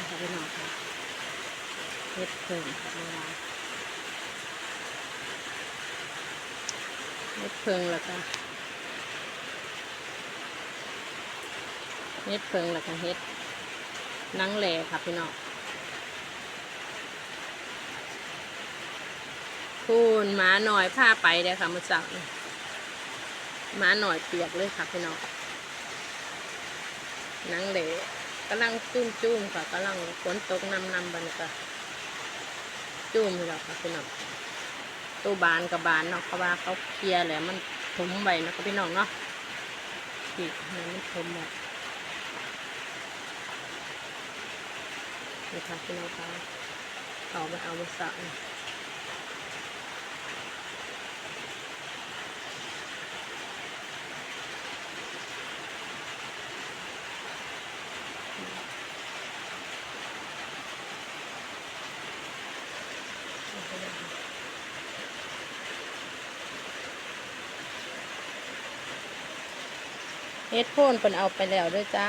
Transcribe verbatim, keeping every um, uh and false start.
ค่ะพี่น้องค่ะ เห็ดเผิ่งค่ะพี่น้อง เห็ดเผิ่งแล้วก็ เห็ดเผิ่งแล้วก็เห็ดนางแหล่ค่ะพี่น้อง พู้นหมาน้อยพาไปเด้อค่ะมื้อเช้านี้ หมาน้อยเปียกเลยค่ะพี่น้อง นางแหล่กำลังจุ่มๆ ค่ะ กำลังฝนตกนำๆ บัดนี้ก็จุ่มแล้วค่ะพี่น้อง ตัวบานกับบานเนาะ เพราะว่าเขาเคลียร์แล้วมันถมไว้เนาะค่ะพี่น้องเนาะ นี่ มันถมไว้ นี่ค่ะพี่น้องคะ เอามา เอามาสระนี่ เห็ดโคนเพิ่นเอาไปแล้วเด้อจ้า